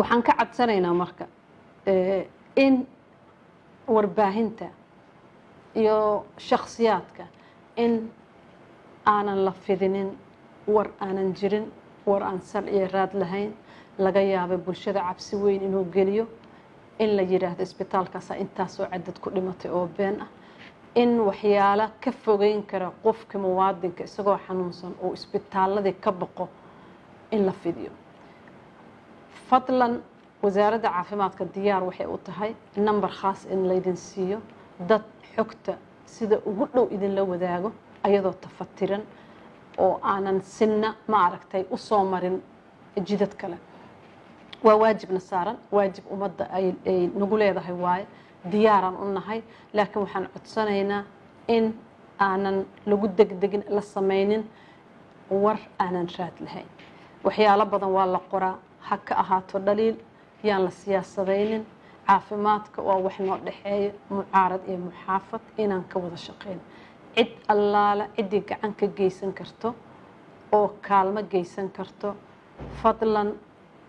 Waxaan ka codsanaynaa marka in warbaahinta iyo shakhsiyaadka in aanan la fidinin war aanan jirin, war aan sal iyo raad lahayn, laga yaabay bulshada cabsi weyn inuu geliyo, in la yidhaahdo isbitaalkaasa intaasoo cadad ku dhimatay oo been ah, in waxyaalo ka fogeyn kara qofka muwaadinka isagoo xanuunsan uu isbitaaladii ka baqo in la fidiyo. Fadlan, Wasaaradda Caafimaadka diyaar waxay u tahay number khaas in laydin siiyo, dad xogta sida ugu dhow idinla wadaago, ayadoo tafatiran oo aanan sinna, ma aragtay, u soo marin jidad kale. Waa waajibna saaran, waajib ummadda ay nagu leedahay waaye. Diyaaraan u nahay, laakiin waxaan codsanaynaa in aanan lagu degdegin, la samaynin war aanan raad lahayn. Waxyaalo badan waa la qoraa, ha ka ahaato dhaliil, yaan la siyaasadaynin. Caafimaadka waa wax noo dhexeeya, mucaarad iyo muxaafad, inaan ka wada shaqeyno. Cid allaala ciddii gacan ka geysan karto oo kaalmo geysan karto, fadlan,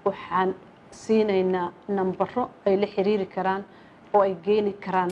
waxaan siinaynaa nambaro ay la xiriiri karaan oo ay geeni karaan.